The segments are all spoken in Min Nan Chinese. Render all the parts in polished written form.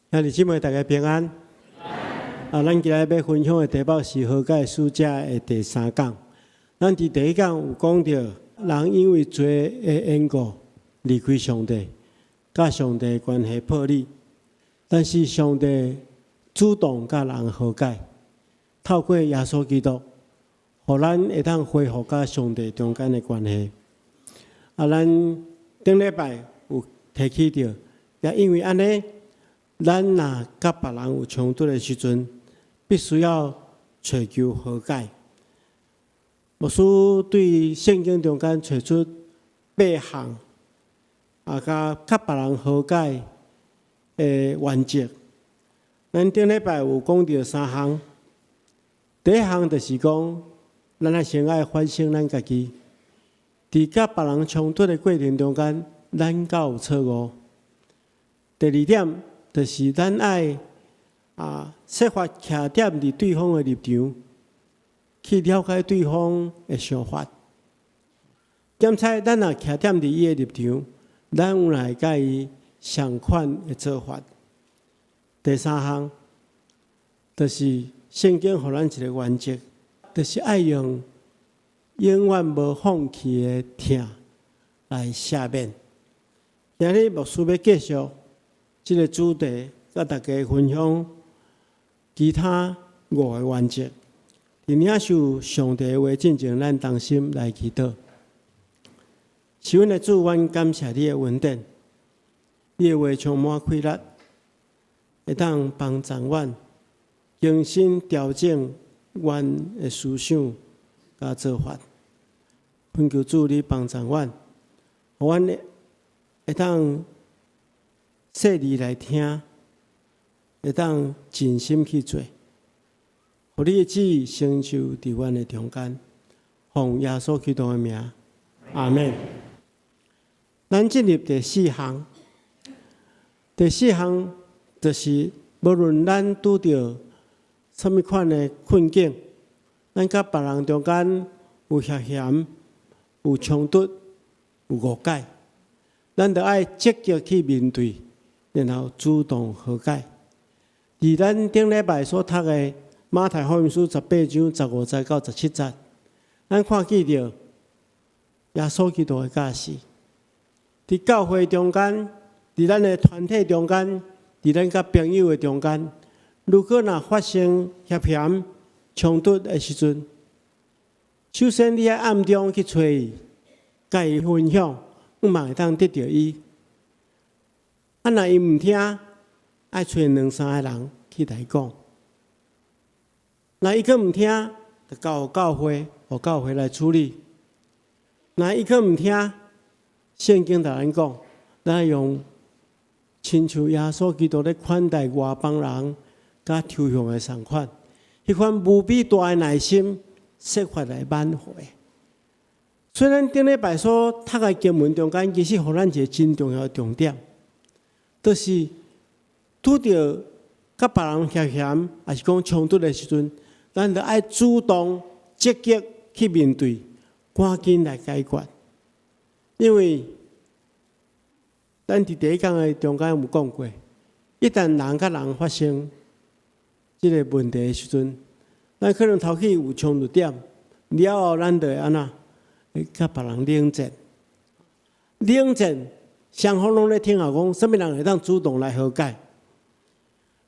兄弟姊妹，大家平安。啊，咱今日欲分享的題目是和解使者的第三講。咱佇第一講有講著，人因為罪的緣故離開上帝，佮上帝關係破裂。但是上帝主動佮人和解，透過耶穌基督，予咱會當恢復佮上帝中間的關係。啊，咱頂禮拜有提起著，也因為按呢，咱若佮別人有衝突的時陣，必須要尋求和解。牧師對聖經中間揣出八項，啊，佮佮別人和解的原則。咱頂禮拜有講著三項，第一項就是講，咱愛先愛反省咱家己，佇佮別人衝突的過程中間，咱敢有錯誤。第二點就是咱愛啊，設法徛踮佇對方的立場，去了解對方的想法。檢查咱若徛踮佇伊的立場，咱有哪會佮伊相款的做法？第三項就是聖經予咱一個原則，就是愛用永遠無放棄的疼來赦免。今日牧師欲繼續這個主題，佮大家分享其他五個原則。佇領受上帝的話進前，咱同心來祈禱。是阮的主，阮感謝你的恩典，你的話充滿氣力，會當幫助阮更新調整阮的思想佮做法。懇求主你幫助阮，予阮會當細膩來聽，會當盡心去做，予你的旨意成就佇阮的中間。奉耶穌基督的名，阿們。咱進入第四項，第四項就是無論咱拄著啥物款的困境，咱佮別人中間有嫌隙、有衝突、有誤解，咱著愛積極去面對，然後主動和解。佇咱頂禮拜所讀的馬太福音書18章15節到17節，咱看見著耶穌基督的教示，佇教會中間，佇咱的團體中間，佇咱佮朋友的中間，如果若發生嫌隙、衝突的時陣，首先你愛暗中去揣伊，佮伊分享，向望會當得著伊。啊，若伊毋聽，愛揣兩三个人去來講。若伊閣毋聽，就交予教會，予教會來處理。若伊閣毋聽，聖經共咱講，咱用親像耶穌基督咧款待外邦人佮抽象的仝款，彼款無比大的耐心，設法來挽回。雖然頂禮拜所讀的經文中間，其實予咱一个真重要的重點，就是拄著佮別人嫌隙，抑是講衝突的時陣，咱著愛主動積極去面對，趕緊來解決。因為咱佇第一講的中間有講過，一旦人佮人發生這个問題的時陣，咱可能頭去有衝突點，了後咱就會按怎？會佮別人冷戰。冷戰，雙方攏咧聽候講，啥物人會當主動來和解？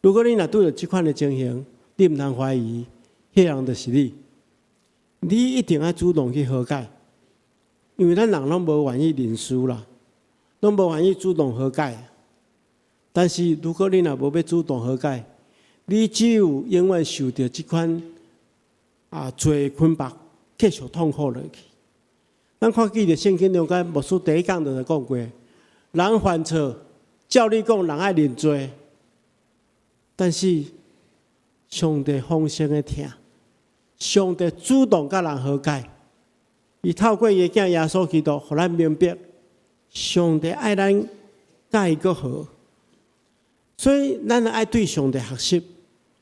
如果你若拄著這款的情形，你毋通懷疑，彼个人就是你。你一定愛主動去和解，因為咱人攏無願意認輸啦，攏無願意主動和解。但是如果你若無欲主動和解，你只有永遠受著這款啊罪捆綁，繼續痛苦落去。咱看見著聖經中間，牧師第一講就講過，人犯錯，照理講人愛認罪，但是上帝豐盛的疼，上帝主動佮人和解，伊透過伊的囝耶穌基督，予咱明白，上帝愛咱佮伊閣和，所以咱愛對上帝學習，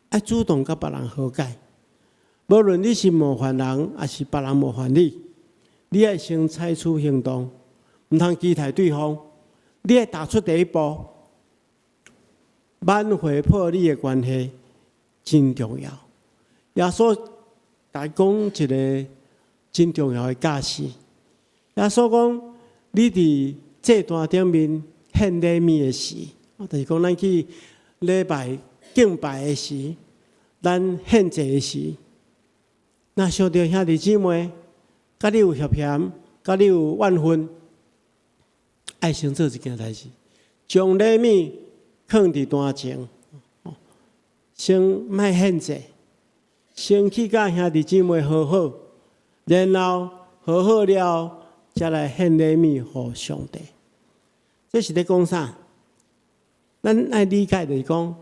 愛主動佮別人和解。無論你是冒犯人，抑是別人冒犯你，你愛先採取行動，毋通期待對方，你愛踏出第一步。挽回破裂的關係真重要。耶穌來講一个真重要的教示。耶穌講：你佇祭壇頂面獻禮物的時，就是講咱去禮拜敬拜的時，咱獻祭的時，若想著兄弟姊妹，佮你有嫌嫌，佮你有怨恨，愛先做一件代誌，將禮物囥佇壇前，先莫獻祭，先去佮兄弟姊妹和好，然後和好了，才來獻禮物予上帝。這是咧講啥？咱愛理解就是講，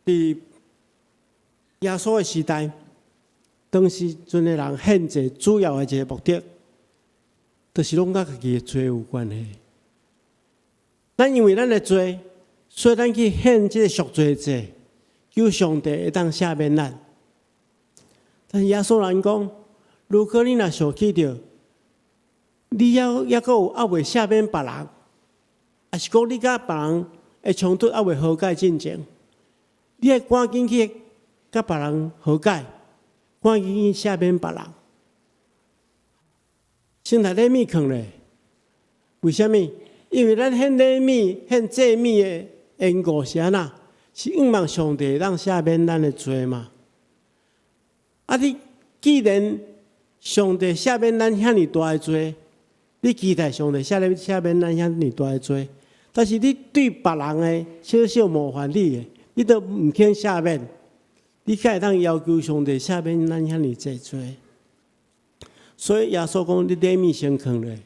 佇耶穌的時代，當時陣的人獻祭主要的一个目的，就是攏佮家己的罪有關係。咱因為咱的罪，所以咱去獻這个贖罪祭，求上帝會當赦免咱。但是耶穌人講，如果你若想起著，你猶猶閣有猶未赦免別人，抑是講你佮別人的衝突猶未和解進前，你愛趕緊去佮別人和解，趕緊去赦免別人。先來禮物囥咧，為啥物？因為咱獻禮物、獻祭物的緣故是按怎？是向望上帝會當赦免咱的罪嘛？啊！你既然上帝赦免咱遐爾大的罪，你期待上帝赦免咱遐爾大的罪，但是你對別人的小小冒犯你的，你都毋肯赦免，你敢會當要求上帝赦免咱遐爾濟罪？所以耶穌講：你禮物先囥咧，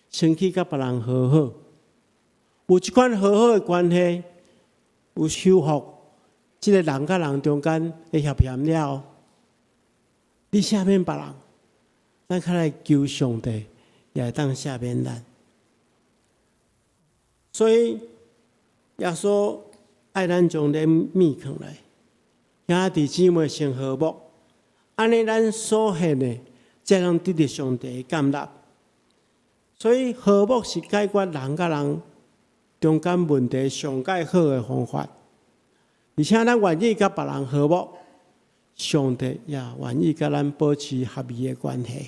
先去佮別人和好，有這款和好的關係，有修復這个人佮人中間的嫌嫌了後，你赦免別人，咱較來求上帝也會當赦免咱。所以耶穌愛咱將禮物囥來，兄弟姊妹先和睦，按呢咱所獻的，才能得著上帝的接納。所以和睦是解決人佮人中間問題上蓋好的方法，而且咱願意佮別人和睦，上帝也願意佮咱保持合宜的關係。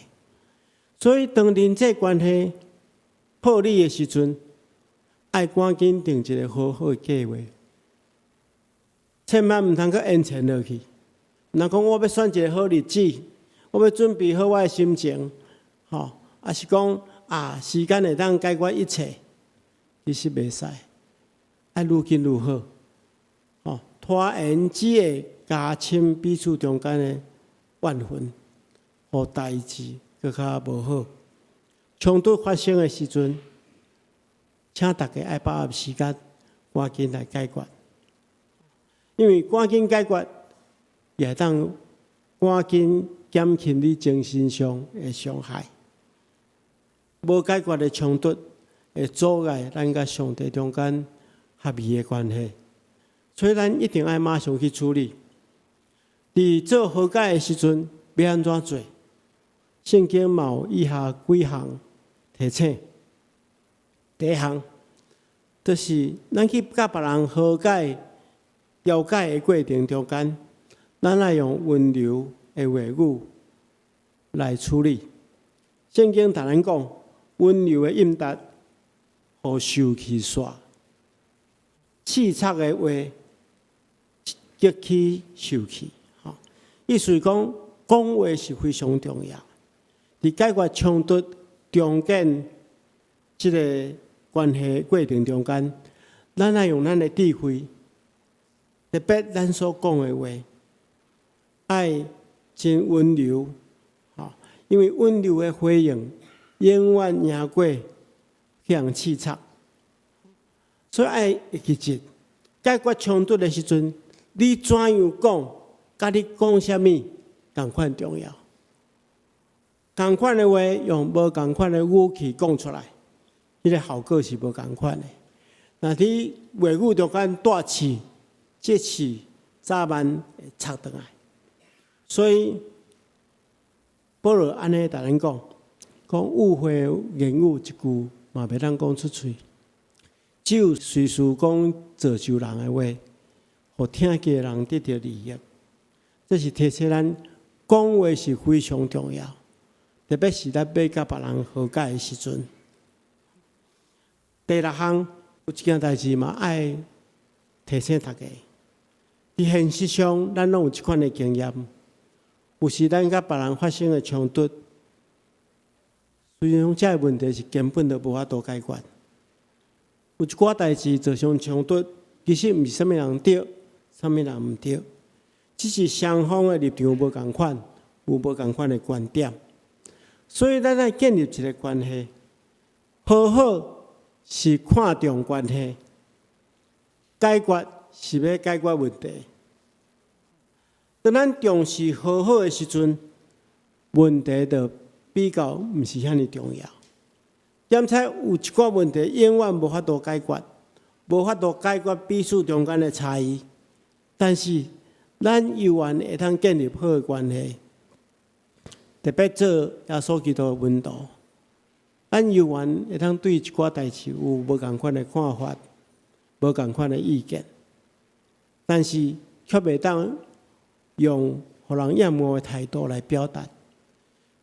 所以當人際關係破裂的時陣，愛趕緊定一个和好的計劃，千萬毋通閣延遲落去。若講我欲選一个好日子，我欲準備好我的心情，吼，抑是講啊，時間會當解決一切，其實袂使，愛愈緊愈好。吼，拖延只會加深彼此中間的怨恨，予代誌閣較無好。衝突發生的時陣，請大家愛把握時間，趕緊來解決。因為趕緊解決，也會當趕緊減輕你精神上的傷害。無解決的衝突，會阻礙咱佮上帝中間合宜的關係。所以咱一定愛馬上去處理。佇做和解的時陣，欲按怎做？聖經嘛有以下幾項提醒。第一項，就是咱去佮別人和解、調解的過程中間，咱愛用溫柔的話語來處理。聖經同咱講，溫柔的應答，予受氣煞；刺插的話，激起受氣。吼，意思是講，講話是非常重要。佇解決衝突、重建這个關係過程中間，咱愛用咱的智慧，特別咱所講的話，愛真溫柔，吼，因為溫柔的回應永遠贏過去予人刺插。所以愛會記得，解決衝突的時陣，你怎樣講，佮你講啥物仝款重要。仝款的話用無仝款的語氣講出來，彼个效果是無仝款的。若佇話語中間帶刺，這刺早晚會插轉來。所以保羅按呢共咱講，講誤會言語一句嘛袂當講出喙，只有隨時講造就人的話。予聽見的人得著利益。這是提醒咱講話是非常重要，特別是咱欲佮別人和解的時陣。第六項有一件代誌嘛，愛提醒大家。佇現實上，咱攏有這款的經驗。有時咱佮別人發生的衝突，雖然講這个問題是根本就無法度解決。有一寡代誌造成衝突，其實毋是啥物人對，啥物人毋對，只是雙方的立場無仝款，有無仝款的觀點。所以咱愛建立一个關係，和好是看重關係，解決是欲解決問題。當咱重視和好的時陣，問題就比較毋是遐爾重要。點解有一寡問題永遠無法度解決，無法度解決彼此中間的差異，但是咱猶原會當建立好的關係，特別做耶穌基督的門徒，咱猶原會當對一寡代誌有無仝款的看法，無仝款的意見，但是卻袂當用予人厭惡的態度來表達。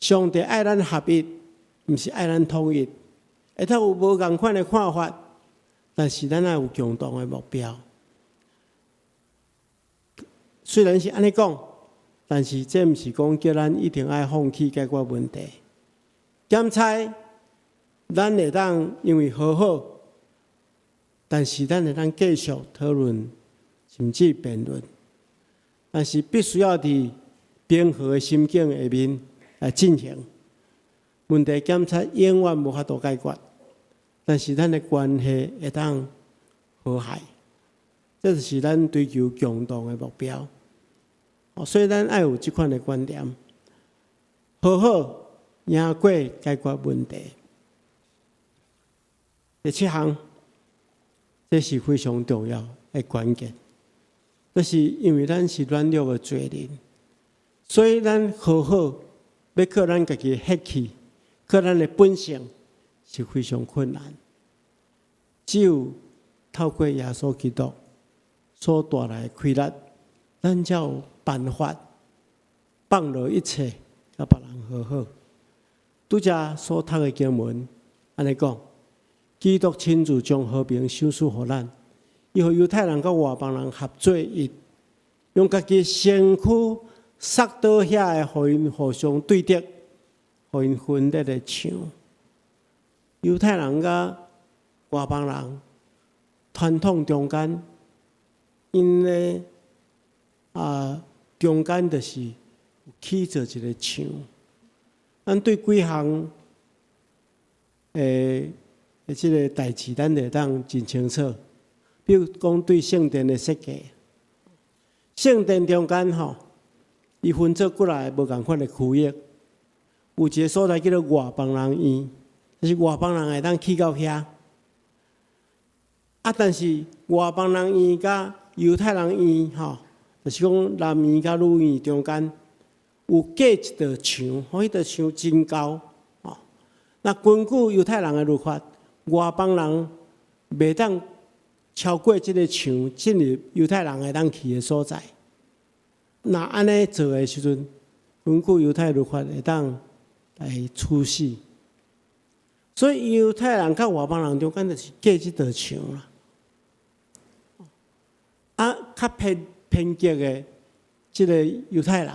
上帝愛咱合一，毋是愛咱統一。會當有無仝款的看法，但是咱愛有共同的目標。雖然是按呢講，但是這毋是講叫咱一定愛放棄解決問題。檢查咱會當因為和好，但是咱會當繼續討論，甚至辯論。但是必須要佇平和的心境下面來進行。問題檢查永遠無法度解決，但是咱的關係會當和諧，這就是咱追求共同的目標。所以咱愛有這款的觀念，和好贏過解決問題。第七項，這是非常重要的關鍵。這是因為咱是軟弱的罪人，所以咱和好欲靠咱家己的血氣，靠咱的本性是非常困難。只有透過耶穌基督所帶來的氣力，咱才有辦法放落一切，佮別人和好。拄才所讀的經文按呢講，基督親自將和平賞賜予咱。伊予猶太人佮外邦人合做一，用家己身軀殺倒遐个，予𪜶互相對敵，予𪜶分裂的牆。猶太人佮外邦人傳統中間，𪜶咧啊中間就是起做一个牆。咱對幾項的這个代誌，咱會當真清楚。比如講，對聖殿的設計，聖殿中間吼，伊分做幾若个無仝款的區域，有一个所在叫做外邦人院，就是外邦人會當去到遐。啊，但是外邦人院佮猶太人院吼，就是講男院佮女院中間有隔一道牆，吼，彼道牆真高，吼。那根據猶太人的律法，外邦人袂當超過這个牆進入猶太人會當去的所在。若按呢做的時陣，根據猶太律法會當來處死。所以猶太人佮外邦人中間就是隔這道牆啦。啊，較偏偏激的這个猶太人，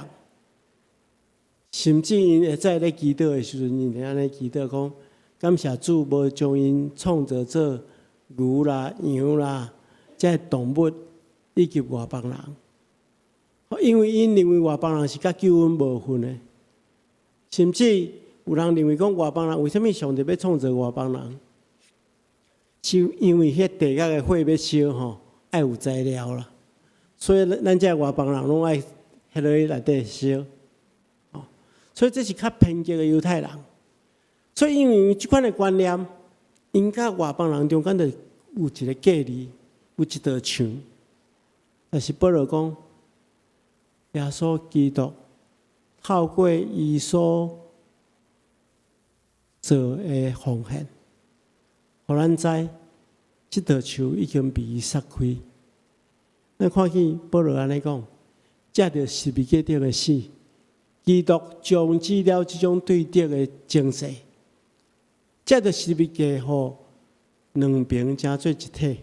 甚至𪜶會在咧祈禱的時陣，𪜶會按呢祈禱講：感謝主無將𪜶創造做牛啦、羊啦，這動物以及外邦人，因為𪜶認為外邦人是佮救恩無份的，甚至有人認為講外邦人為啥物上帝欲創造外邦人？是因為彼地獄的火欲燒吼，愛有材料啦，所以咱這外邦人攏愛彼落去內底燒，所以這是較偏激的猶太人。所以因為這款的觀念，𪜶佮外邦人中間就有一个隔離，有一道牆。但是保羅講，耶穌基督透過伊所做的奉獻，予咱知這道牆已經被伊拆開。咱看見保羅按呢講，藉著十字架頂的死，基督終止了這種對敵的情勢，藉著十字架，予兩邊成做一體，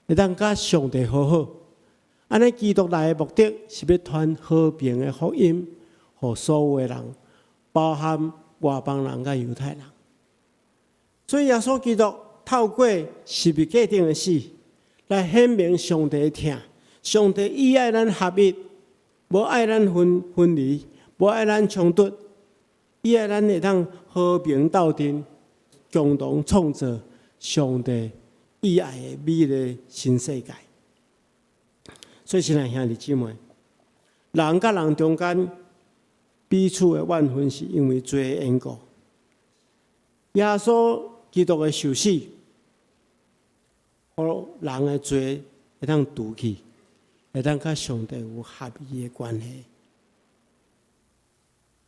會當佮上帝和好。按呢，基督來的目的是欲傳和平的福音，予所有的人，包含外邦人佮猶太人。所以耶穌基督透過十字架頂的死，來顯明上帝的疼。上帝伊愛咱合一，無愛咱分離，無愛咱衝突，伊愛咱會當和平鬥陣，共同創造上帝伊愛的美麗新世界。所以，親愛兄弟姊妹，人佮人中間彼此的怨恨，是因為罪的緣故。耶穌基督的受死，予人的罪會當除去，會當佮上帝有合一的關係，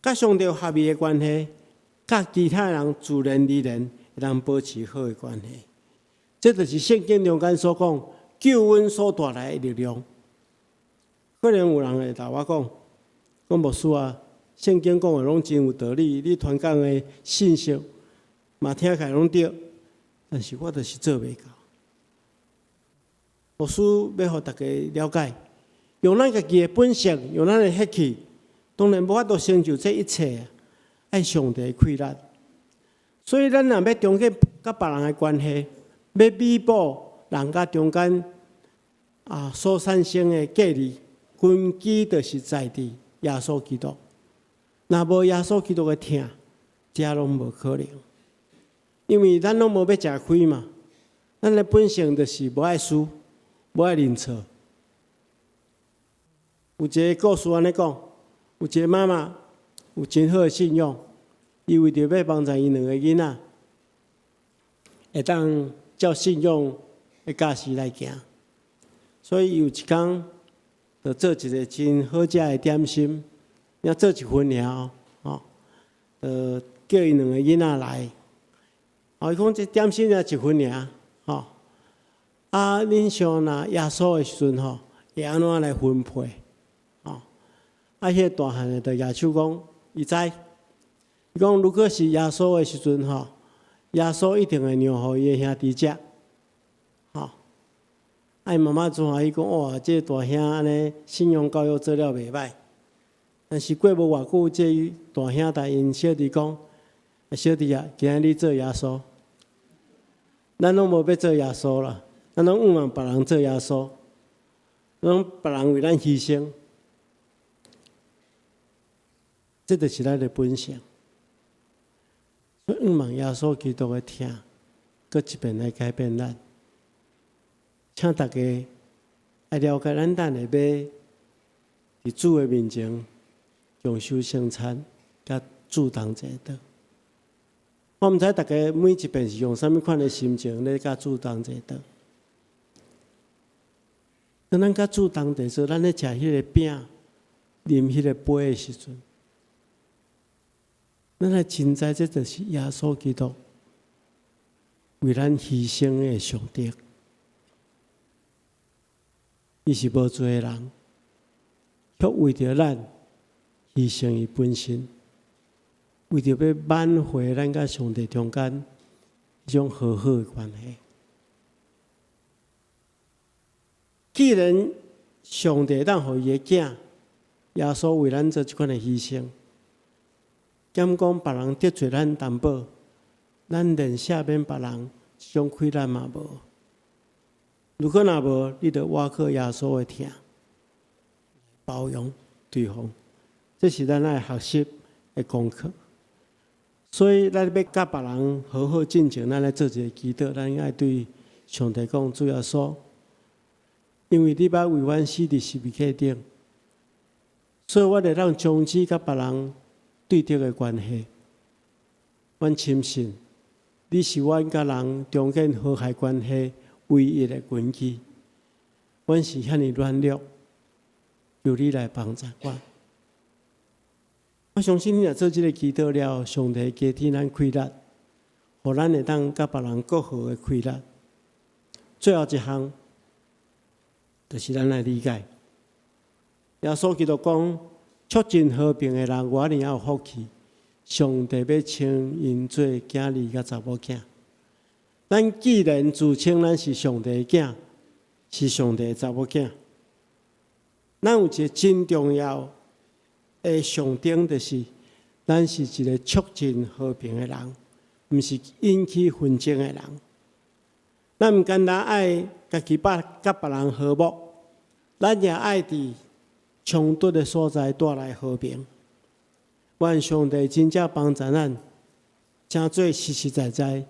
佮上帝有合一的關係，佮其他人自然而然會當保持好的關係。這就是聖經中間所講救恩所帶來的力量。可能有人會答我講，講牧師啊，聖經講的攏真有道理，你傳講的信息嘛聽起來攏對，但是我就是做袂到。牧師欲予大家了解，用咱家己的本性，用咱的血氣，當然無法度成就這一切啊！愛上帝的氣力，所以咱若欲重建佮別人的關係，欲彌補人佮中間啊所產生的隔離，根基就是在佇耶穌基督。若無耶穌基督的疼，這攏無可能。因為咱攏無欲食虧嘛，咱的本性就是無愛輸，無愛認錯。有一個故事按呢講，有一個媽媽有真好的信仰，伊為著欲幫助伊兩個囡仔，會當照信仰的教示來行，所以伊有一工就做一個真好食的點心，也做一份爾吼，叫伊兩個囡仔來。哦，伊講這點心爾一份爾，吼。啊，恁想若耶穌的時陣吼，會按怎來分配？吼，啊，彼個大漢的就舉手講，伊知。伊講如果是耶穌的時陣吼，耶穌一定會讓予伊的兄弟食。吼，啊，伊媽媽真歡喜講，哇，這個大兄按呢信仰教育做了袂䆀。但是過無偌久，這個大兄共𪜶小弟講，小弟啊，今仔日你做耶穌，咱攏無欲做耶穌啦。咱攏向望別人做耶穌，攏別人為咱犧牲，這就是咱的本性。所以向望耶穌基督的疼，閣一遍來改變咱。請大家愛了解，咱等下欲佇主的面前共守聖餐，佮主同齊禱。我毋知大家每一遍是用啥物款的心情咧佮主同齊禱。當咱佮主同齊做，咱咧食彼个餅、啉彼个杯的時陣，咱愛真知這就是耶穌基督為咱犧牲的上帝。伊是無罪的人，卻為著咱犧牲伊本身，為著欲挽回咱佮上帝中間彼種和好的關係。既然上帝當予伊的囝耶穌為咱做這款的犧牲，敢講別人得罪咱淡薄，咱連赦免別人這種氣力嘛無。如果若無，你就倚靠耶穌的疼，包容對方，這是咱愛學習的功課。所以，咱欲佮別人和好進前，咱來做一个祈禱，咱愛對上帝講：主耶穌，因為你捌為阮死佇十字架頂，所以我會當終止佮別人對敵的關係。阮深信，你是阮佮人中間和諧關係唯一的根基。阮是遐爾軟弱，求你來幫助我。我相信你若做這个祈禱了，上帝加添咱氣力，予咱會當佮別人閣和的氣力。最後一項，就是咱來理解。耶穌基督講，促進和平的人，偌爾仔有福氣。上帝欲稱𪜶做囝兒佮查某囝。咱既然自稱咱是上帝的囝，是上帝的查某囝，咱有一个真重要的象徵，就是咱是一个促進和平的人，毋是引起紛爭的人。咱毋干焦愛家己佮別人和睦，咱也愛佇衝突的所在帶來和平。願上帝真正幫助咱，成做實實在在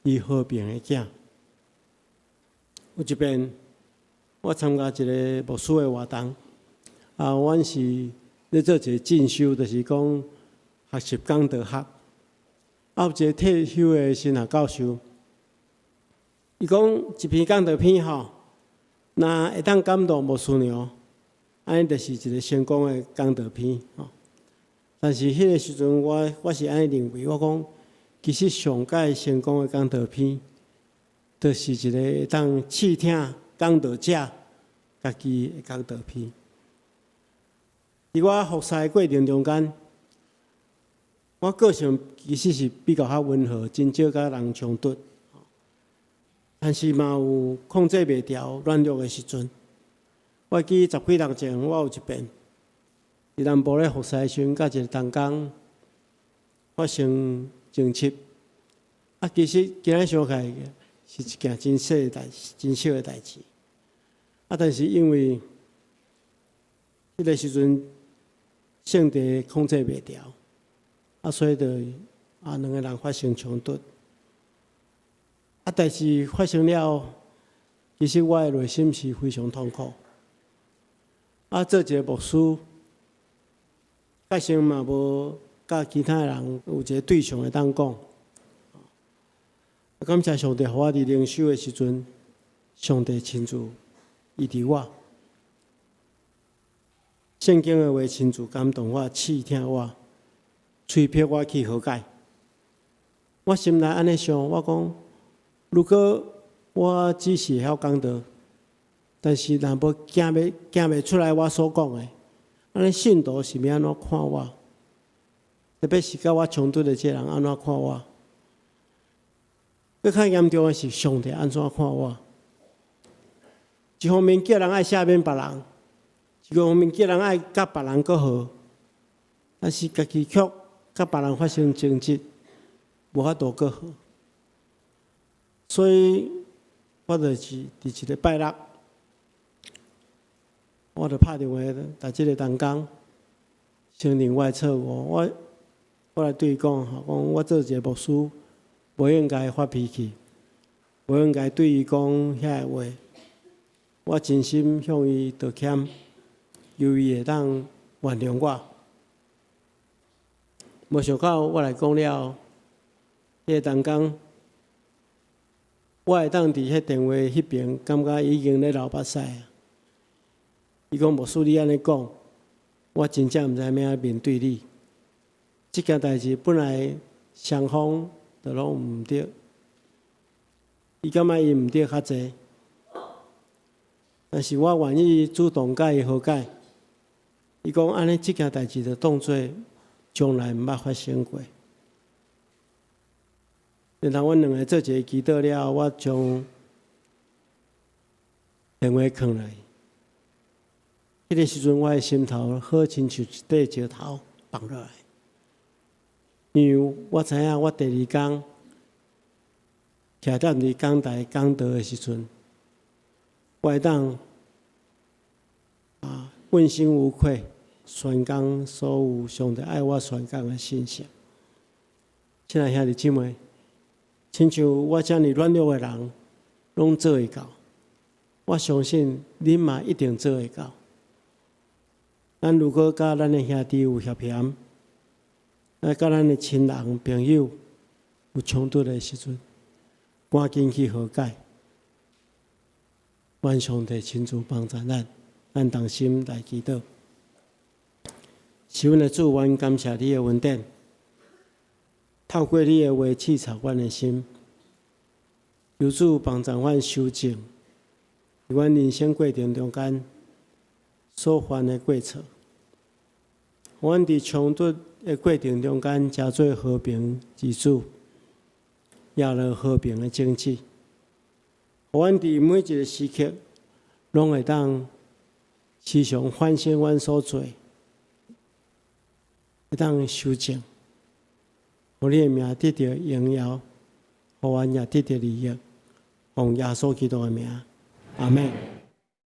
伊和平的囝。有一遍，我參加一个牧師的活動，啊，阮是咧做一个進修，就是講學習講道學。啊，有一个退休的神學教授，伊講一篇講道篇吼，若會當感動牧師娘，按呢就是一个成功的講道篇吼。但是彼个時陣，我是按呢認為，我講其實上蓋成功的講道篇，就是一個會當試聽講道者家己的講道篇。佇我服侍的過程中間，我個性其實是比較較溫和，真少佮人衝突。但是嘛有控制袂牢、軟弱的時陣。我記十幾年前，我有一遍佇南部咧服侍的時陣，佮一个同工發生爭執。啊，其實今仔想起來是一件真細的代誌，真小的代誌。啊，但是因為彼个時陣性地控制袂牢，啊，所以就啊兩个人發生衝突。啊，代誌發生了，其實我的內心是非常痛苦。啊，做一个牧師，確實嘛無佮其他人有一个對象會當講。感謝上帝，予我佇靈修的時陣，上帝親自醫治我。聖經的話親自感動我，刺疼我，催迫我去和解。我心內按呢想，我講，如果我只是會曉講道，但是若無行袂出來我所講的，按呢信徒是欲按怎看我？特別是佮我衝突的這个人按怎看我？閣較嚴重的是，上帝按怎看我？一方面叫人愛赦免別人，一方面叫人愛佮別人閣和，但是家己卻佮別人發生爭執，無法度閣和。所以，我就是佇一个拜六，我就拍電話共這个同工承認我的錯誤。我來對伊講，講我做一个牧師，無應該發脾氣，無應該對伊講遐个話。我真心向伊道歉，求伊會當原諒我。無想到我來講了，彼个同工，我會當佇彼電話彼爿，感覺已經咧流目屎啊！伊講牧師，你按呢講，我真正毋知欲按怎面對你。這件代誌本來雙方都攏毋對，伊感覺伊毋對較濟，但是我願意主動佮伊和解。伊講按呢，這件代誌就當做從來毋捌發生過。然後阮兩个做一个祈禱了後，我將電話囥落去。彼个時陣，我的心頭好親像一塊石頭放落來，因為我知影我第二工徛踮佇講台講道的時陣，我會當啊問心無愧宣講所有上帝愛我宣講的信息。親愛兄弟姊妹，親像我遮爾軟弱的人，攏做會到，我相信恁嘛一定做會到。咱如果佮咱的兄弟有嫌嫌，啊，佮咱的親人朋友有衝突的時陣，趕緊去和解。願上帝親自幫助咱，咱同心來祈禱。是阮的主，阮感謝你的恩典，透過你的話刺插阮的心，求主幫助阮修正阮人生過程中間所犯的過錯。阮佇衝突的過程中間，成做和平之子，也落和平的種子。阮佇每一個時刻，攏會當時常反省阮所做，會當修正，予你的名得著榮耀，予阮也得著利益。奉耶穌基督的名，阿門。